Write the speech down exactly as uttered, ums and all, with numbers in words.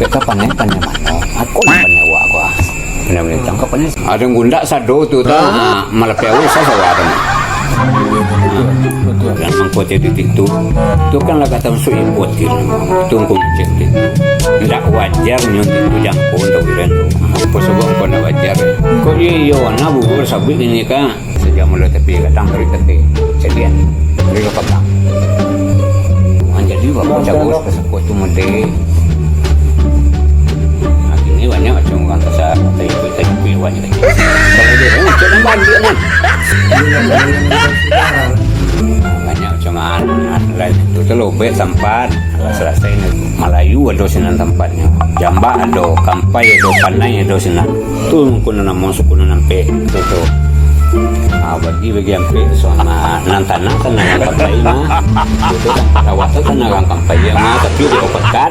Ka pandai, pandai mano? Aku ni pandai awak ko, ah. Pandai malintang ka pandai. Ado gundak sado tu, ta. Ah. Ah, malapeh awak sa sawah tu. Betul, betul. Nan mangko titik tu, tu kan lah kata masuk ibu hati. Tu ngku ngecek tu. Ndak wajar nyo tu jangko untuk bidan tu. Apa sabab ngku ndak wajar? Kok iyo, iyo, nah, bubur sabuik ini, Kak. Sajak mulo tapi kadang dari tete, calian. Dari lo kabang. Ah, jadi, bapak cabut, pasakut tu mode. Nah, kini banyak macam urang kasa, taikut-taikut banyak. Kalau dia, oh, macam mana balik, nah? Banyak macam mana, nah, lain tu, tu lobek sampat. Lah salasai ni. Malayu ado sinan tampatnyo. Jambak ado, Kampai ado, Panai ado sinan. Tu ngku nan namo suku nan ampek tu, tu. Ah, bagi, bagi ampek tu sama. Nan tanah kan nan Kampai mah. Itu kan awak tu kan urang Kampai mah, tapi di Pakat.